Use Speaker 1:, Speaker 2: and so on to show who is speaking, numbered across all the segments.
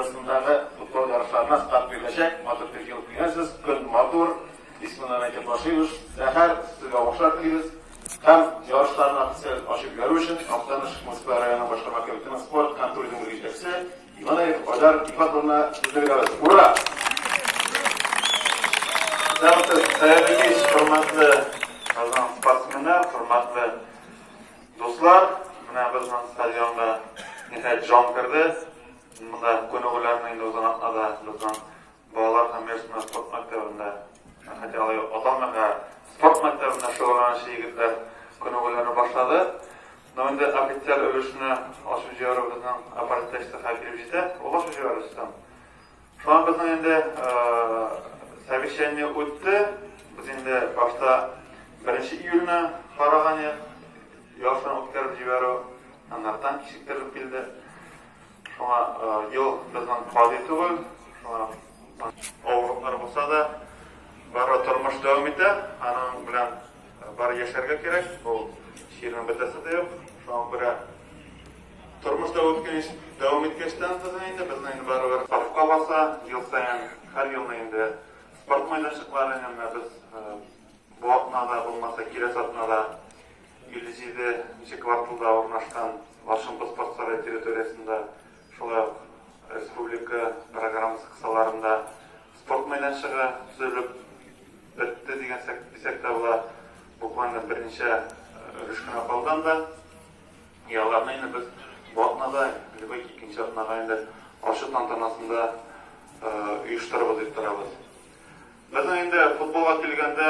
Speaker 1: арасындагы футбол ярышларына старт биреләчәк. Матур итеп җыелып килгәнсез. Көн матур. Бисмилланы әйтеп башлыйбыз. Сәхәр, сезгә уңышлар телибез. Һәм ярышларны официаль ачып җибәрү өчен Актаныш муниципаль районы башкарма комитетының спорт һәм туризм бүлеге җитәкчесе Иванаев Айдар Ифат улына сүзне бирәбез. Ура!
Speaker 2: Исәнмесез, хәерле кич, хөрмәтле Казан спортсменнар, хөрмәтле дуслар. Менә безнең стадионга ниһаять җан керде. Монда күнегүләрне инде узган атнада безнең балалар һәм яшүсмер спорт мәктәбендә, хотя алай аталмый, спорт мәктәбендә шөгыльләнүче егетләр күнегүләрне башлады. Но инде официаль өлешне ачып җибәрү безнең аппарат җитәкчесе хәл килеп җитә. Ул ачып җибәрер өстән. Шуңа безнең инде совещание үтте. Без инде башта 1 июльне караган идек. Ярышны үткәреп җибәрү аннардан кичектерелеп килде. Шуңа ел безнең гади түгел. Шуңа авырлыклар булса да, бары тормыш дәвам итә. Аның белән бары яшәргә кирәк. Бу чирнең бетәсе дә юк. Шуңа күрә тормыш дәвам иткәчтән безнең инде барыбер сафка баса, ел саен, һәр елны инде спорт мәйданчыклары инде без бу атнада булмаса, киләсе атнада 57 кварталда урнашкан Лашынпы спорт сарае территориясендә шулай ук республика программасы кысаларында спорт мәйданчыгы төзелеп бетте дигән дисәк тә була. Буквально берничә өлеш кенә калган да. И аларны инде без бу атнада, либо икенче атнага инде ачу тантанасында оештырабыз дип торабыз. Безнең инде футболга килгәндә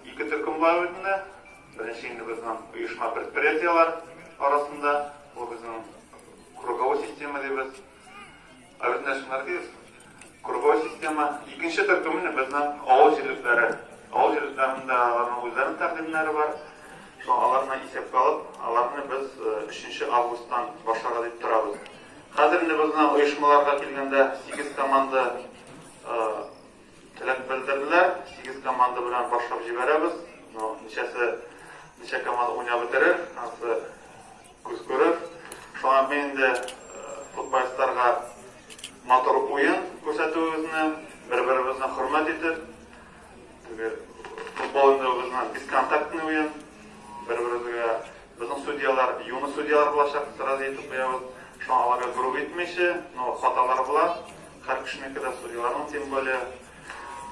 Speaker 2: ике төркем бар инде. Беренче инде безнең оешма предприятиеләр арасында, бу безнең круговой система дибез. Ә без нәрсәләр дибез? Круговой система. Икенче төркем инде безнең авыл җирлекләре. Авыл җирлекләрендә аларның үзләренең тәкъдимнәре бар. Шул аларны исәпкә алып, аларны без 3 августтан башларга дип торабыз. Хәзер инде безнең оешмаларга килгәндә 8 команда теләк белдерделәр. 8 команда белән башлап җибәрәбез. Но ничә команда уйнап бетерер, анысы күз күрер. Шуңа мин инде футболистларга матур уен күрсәтүебезне, бер-беребезне хөрмәт итеп, теге футбол инде безнең бесконтактный уен, бер-беребезгә безнең судьялар, юны судьялар булачак, сразу әйтеп куябыз. Шуңа аларга груб итмичә, но хаталар була. Һәр кешенеке дә, судьяларның тем более.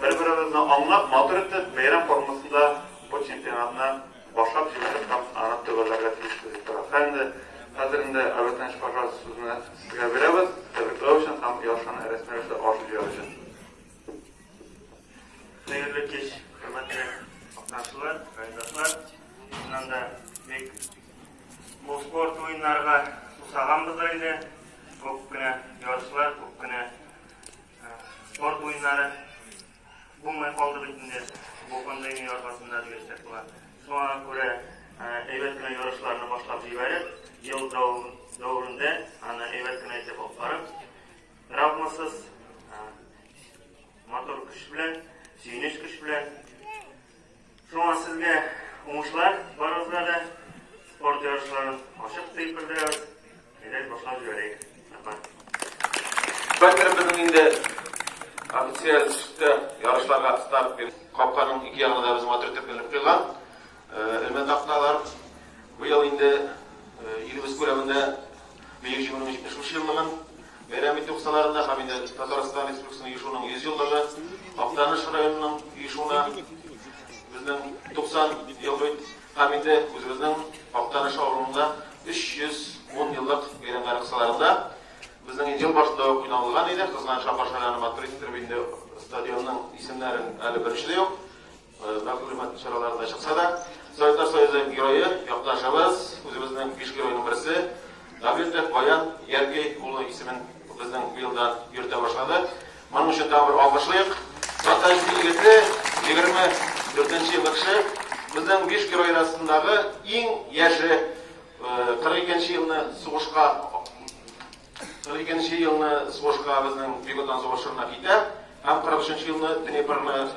Speaker 2: Бер-беребезне аңлап, матур итеп, бәйрәм формасында бу чемпионатны башлап җибәреп һәм аны төгәлләргә тиешбез дип торабыз. Һәм инде хәзер инде Әбәтәнш пожар сүзне сезгә бирәбез. Тәбрикләү өчен һәм ярышны рәсми рәвештә ачып җибәрү өчен.
Speaker 3: Хәерле кич, хөрмәтле катнашучылар, райондашлар. Чыннан да бик бу спорт уеннарга сусаганбыздыр инде. Күп кенә ярышлар, күп кенә спорт уеннары булмай калды бит инде бу пандемия аркасында дигәч була. Шуңа күрә әйбәт кенә ярышларны башлап җибәреп, ел дәверендә аны әйбәт кенә итеп алып барып, травмасыз, матур көч белән, сөенеч көч белән. Шуңа сезгә уңышлар барыгызга да, спорт ярышларын ачык дип белдерәбез. Әйдәгез башлап җибәрәйек. Рәхмәт.
Speaker 1: Бәлки безнең инде официаль төстә ярышларга старт биреп, капканың ике ягына да без матур итеп элеп куйган элмә такталар. Быел инде илебез күләмендә Бөек Җиңүнең 75 еллыгын бәйрәм итү кысаларында һәм инде Татарстан Республикасының оешуының 100 еллыгы, Актаныш районының оешуына безнең 90 ел бит, һәм инде үзебезнең Актаныш авылында 310 еллык бәйрәмнәре кысаларында безнең ел башында ук уйналган иде. Кызганычка каршы, аны матур иттереп инде стадионның исемнәрен әле беренче дә юк. Мәгълүмат чараларында чыкса да, Советлар Союзы герое, якташыбыз, үзебезнең 5 геройның берсе Давлетов Баян Яргей улы исемен безнең быелдан йөртә башлады. Моның өчен тагын бер алкышлыйк. Татар егете, 24 еллык кеше, безнең 5 герой арасындагы иң яше, 42 елны сугышка, 42 елны сугышка безнең Бөек Ватан сугышына китә һәм 43 елны Днепрны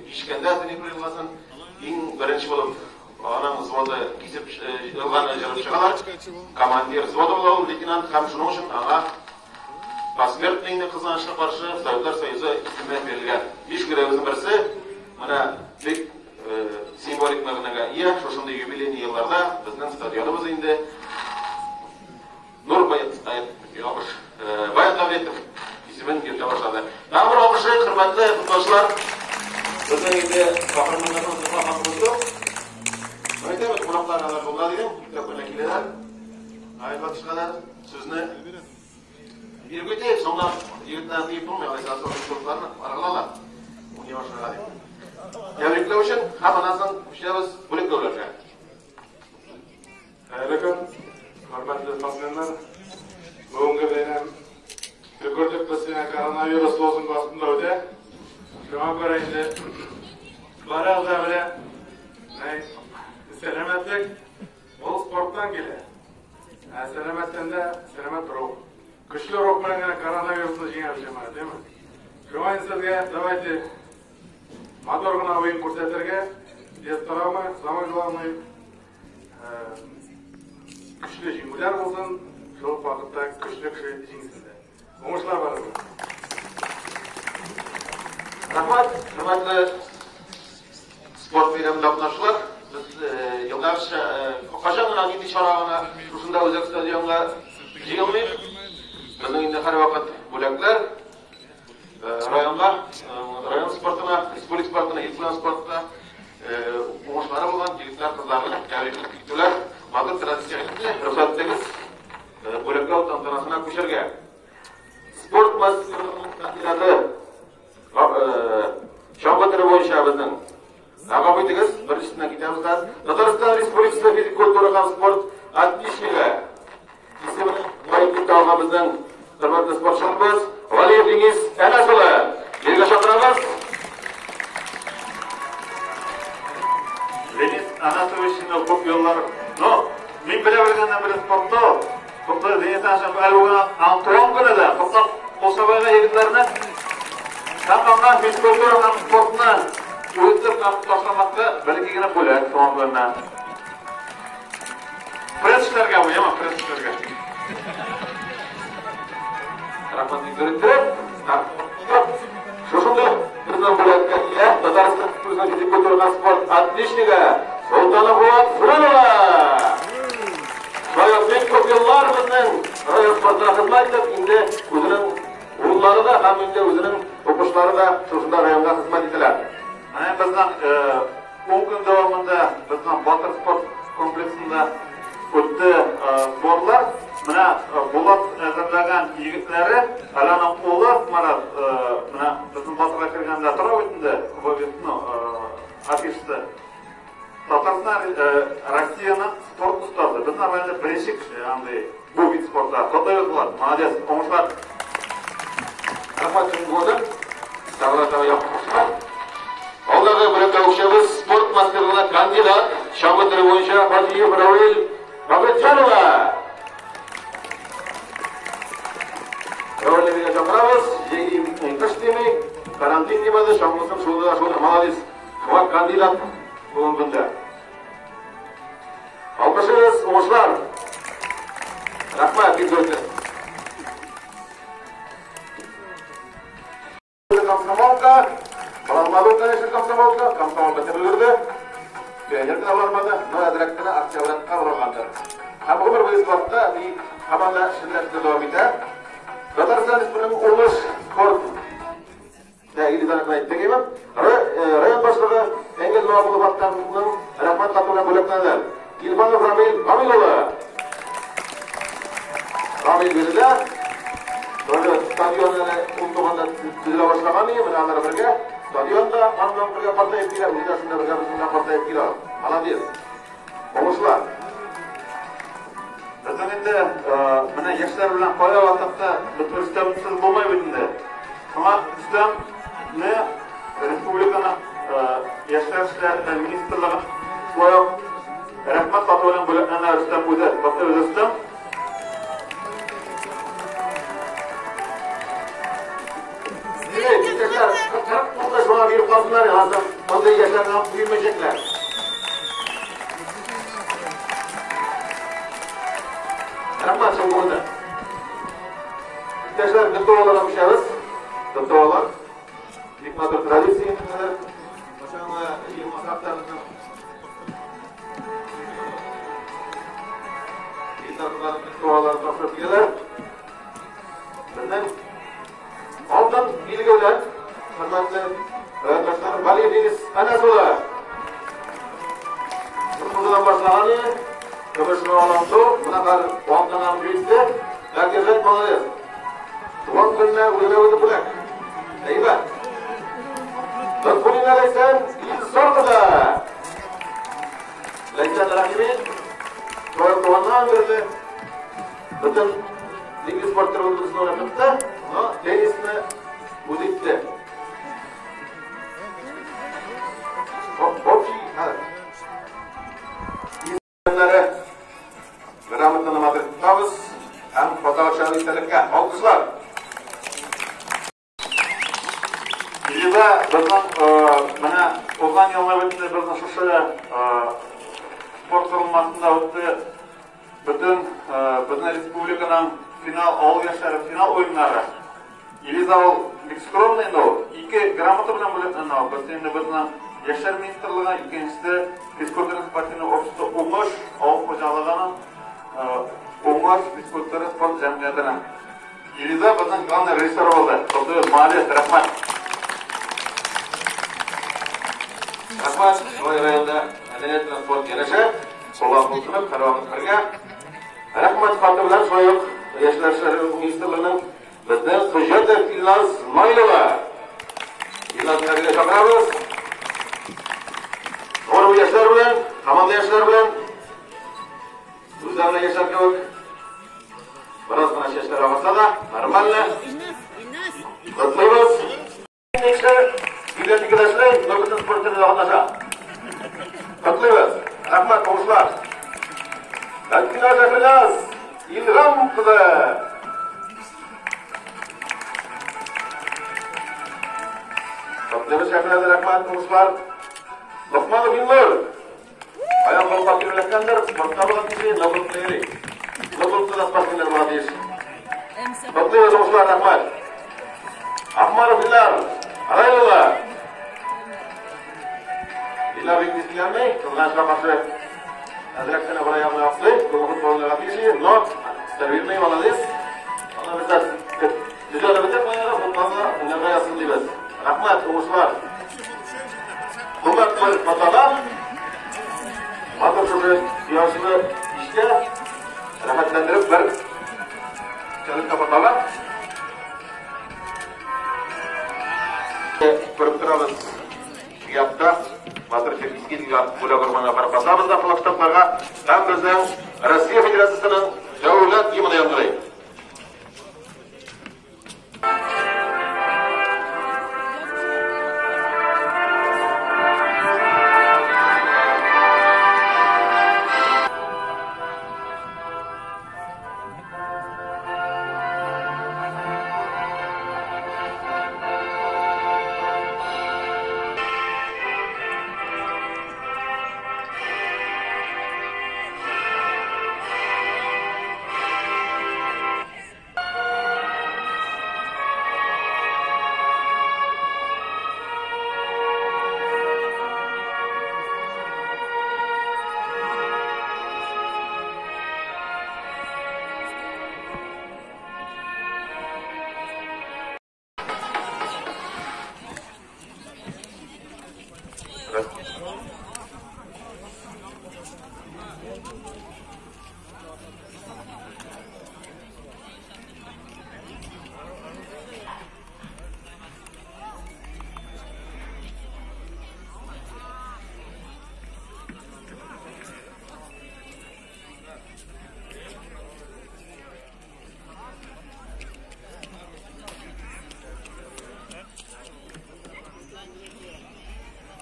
Speaker 1: кичкәндә, Днепр елгасын иң беренче булып аның взводы кисеп елганы җырып чыгалар. Командир взводы була ул, лейтенант, һәм шуның өчен аңа Посмертно инде кызганычка каршы Советлар Союзы исеме бирелгән. 5 геройыбызның берсе менә бик символик мәгънәгә ия. Шушындый юбилейный елларда безнең стадионыбыз инде Нур Баян Давлетов исемен йөртә башлады. Тагын бер алкышы, хөрмәтле футболчылар, безнең инде каһарманнарның зур хакыбыз юк. Әйтәбез, кунаклар алар булды дидем, күп кенә киләләр. Айбатышкалар сүзне биреп үтәйек, соңыннан егетләр диеп булмый, алайса спортчыларны аралалар. Уйный башларга дип. Тәбрикләү өчен һәм аннан соң күчәбез бүләкләүләргә.
Speaker 4: Хәерле көн, хөрмәтле спортсменнар. Бүгенге бәйрәм төкердек без сиңа коронавирус лозунгы астында үтә. Шуңа күрә инде барыгыз да белә, сәламәтлек ул спорттан килә. Ә сәламәттән дә сәламәт рух. Көчле рух белән генә коронавирусны җиңәбез, җәмәгать, димме? Шуңа инде сезгә давайте матур гына уен күрсәтергә, без травмы, самое главное, көчле җиңүләр булсын, шул вакытта көчле кеше җиңсен дә. Уңышлар барыгызга.
Speaker 1: Рәхмәт, хөрмәтле спорт бәйрәмендә катнашучылар. Без елдагыча кайчан гына нинди чара гына шушында үзәк стадионга җыелмыйк. Безнең инде һәрвакыт бүләкләр районга, район спортына, республика спортына, илкүләм спортына уңышлары булган егетләр, кызларны тәбрик итүләр матур традиция итте. Рөхсәт итегез, бүләкләү тантанасына күчәргә. Спорт мастерының кандидаты чаңгы төре буенча безнең Гафу итегез, беренчесеннән китәбез хәзер. Татарстан Республикасы физик культура һәм спорт отличнигы исемен лаек итә алган безнең хөрмәтле спортчыбыз Валиев Денис Әнәс улы. Биргә чакырабыз.
Speaker 2: Денис Әнәсович инде күп еллар, но мин белә белгәннән бирле спортта, Котлы Денис Әнәсович әле бүген аның туган көне дә, котлап Кулсабайга егетләрне һәм аңа физкультура һәм спортны үтеп һәм ташламакта бәлки генә бүләк туган көненә. Пресс эшләргә бу, яма пресс эшләргә.
Speaker 1: Рәхмәт иттереп, шушында безнең бүләккә ия Татарстан Республикасының физкультура һәм спорт отличнигы Солтанов Булат Фрунова. Шулай бик күп еллар безнең район спортына хезмәт итеп, инде үзенең уллары да һәм инде үзенең укучылары да шушында районга хезмәт итәләр.
Speaker 2: Менә безнең 10 көн дәвамында безнең Батыр спорт комплексында үтте сборлар. Менә Булат әзерләгән егетләре, әле аның улы Марат, менә безнең Батырга кергәндә тора бит инде, афишасы. Татарстан, Россияның спорт остазы. Безнең районда беренче кеше андый бу вид спортта. Котлыйбыз, Булат, молодец, уңышлар.
Speaker 1: Рәхмәт, Булат. Тагы да яхшы. Алдагы бүләкләүчебез спорт мастерлыгына кандидат, чаңгы төре буенча Фатиев Равил Бабетҗанова. Равил биргә чакырабыз. Җәйге кыш дими, карантин димәде, чаңгысын шулды да шулды. Молодец. Шуңа кандидат бүгенге көндә. Алкышыгыз, уңышлар. Рәхмәт, бик зур. Комсомолка, Балалмады, конечно, комсомолка, комсомолка дип өлгерде. Пионер генә бармады, но әзрәк кенә октябрятка борылгандыр. Һәм гомер буе спортта ни команда эшләрендә дәвам итә. Татарстан Республикасының уңыш спорт Илизаровна әйтте кебек, район башлыгы Энгель Новопулов аттарының рәхмәт хаты белән бүләкләнде. Илфанов Рамил Рамил улы. Рамил бирелә. Böyle стадион әле ул туганда төзелә башлаган иде, менә алар бергә стадионда аның бергә картаеп килә, үзе дә шунда бергә безнең белән картаеп килә. Молодец. Уңышлар.
Speaker 2: Безнең инде менә яшьләр белән кая вакытта бөтен Рөстәмсез булмый бит инде. Шуңа Рөстәмне республиканың яшьләр эшләре министрлыгы шулай ук рәхмәт хаты белән бүләкләнә Рөстәм үзе. Котлыйбыз, Рөстәм.
Speaker 1: Егетләр, 40 елда шуңа биреп калсыннар, хәзер мондый яшьләрне бирмәячәкләр. Рәхмәт, шул булды. Иптәшләр, готоваларга күчәбез. Готовалар. Бик матур традиция инде хәзер. Кайчан гына җыелмасак та безнең егетләр-кызлар готоваларын тапшырып киләләр. Безнең алтын билге белән хөрмәтле райондашлар Валерий Денис Әнәс улы. Бронзадан башлаган иде. Көмешне алып, менә хәзер алтынга җитте. Дәргәжәт молодец. Туган көненә үзенә үзе бүләк. Әйбәт. Лотфуллина Ләйсән Илсур кызы. Ләйсән Рәхимин туганнан бирле бөтен диңгез спорт төрен уйнап чыкты, но теннисны үз итте. Общий грамотаны матур тотабыз һәм фотога төшәбез истәлеккә. Алкышлар.
Speaker 2: Илиза безнең менә узган елны бит инде безнең шушы спорт корылмасында үтте бөтен безнең республиканың финал авыл яшьләре финал уеннары. Илиза ул бик скромный инде ул. Ике грамота белән бүләкләнде ул. Берсе инде безнең яшьләр министрлыгы, икенчесе физкультура-спортивный общество Уңыш авыл хуҗалыгының Уңыш физкультура спорт җәмгыятенең. Илиза безнең главный режиссер булды. Котлыйбыз, молодец, рәхмәт.
Speaker 1: Рәхмәт, шулай районда мәдәният белән спорт янәшә, кулга кул тотынып, һәрвакыт бергә. Рәхмәт хаты белән шулай ук Яшьләр эшләре министрлыгының безнең Хөҗҗәтов Илназ Наил улы. Илназ Наилгә чакырабыз. Зур яшьләр белән, команда яшьләр белән, үзләренә яшьләр кебек. Бераз гына чәчләр агарса да, нормально. Котлыйбыз. Илле икедә эшләй, но бөтен спорт төрендә катнаша. Котлыйбыз. Рәхмәт, уңышлар. Әлфинә Шәһриназ Илһам кызы. Котлыйбыз, Шәһриназ, рәхмәт, уңышлар. Локманов Илнур. Аяк калпак киреләткәндер, спортка булган кеше, Новгородта йөри. Новгородта да спортсменнар була тиеш. Котлыйбыз, уңышлар, рәхмәт. Ахмаров Илнар Раил улы. Илнар бик тиз киләлмәй, кызганычка каршы әзрәк кенә бер аягына атлый, күп футбол уйнарга тиеш, но сервирный молодец. Аны бездә төзәлеп бетеп, баягы футболны уйнарга язсын дибез. Рәхмәт, уңышлар. Күмәк бер фотодан матур шушы кояшлы кичтә рәхәтләндереп бер кәләткә фотога. Күреп торабыз, якта матур Черкизгә бүләк урманга барып басабыз да флагштокларга һәм безнең Россия Федерациясенең дәүләт гимны яңгырый.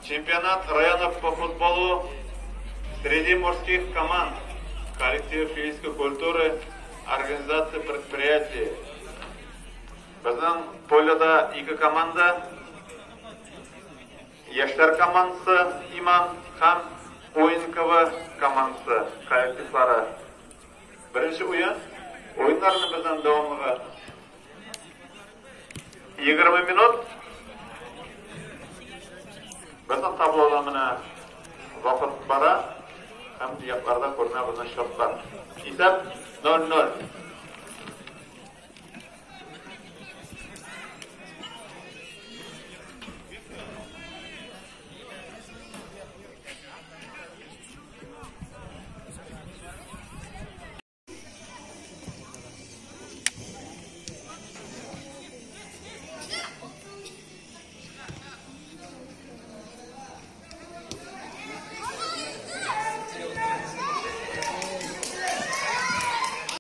Speaker 2: Чемпионат района по футболу среди мужских команд, коллектив физической культуры, организации предприятий. Безнең поледа ике команда, яшьләр командасы Иман һәм Уинково командасы коллективлары. Беренче уен, уеннарның безнең дәвамлыгы 20 минут. Безнең таблода менә вакыт бара һәм якларда күренә безнең счетлар. Исәп 0-0.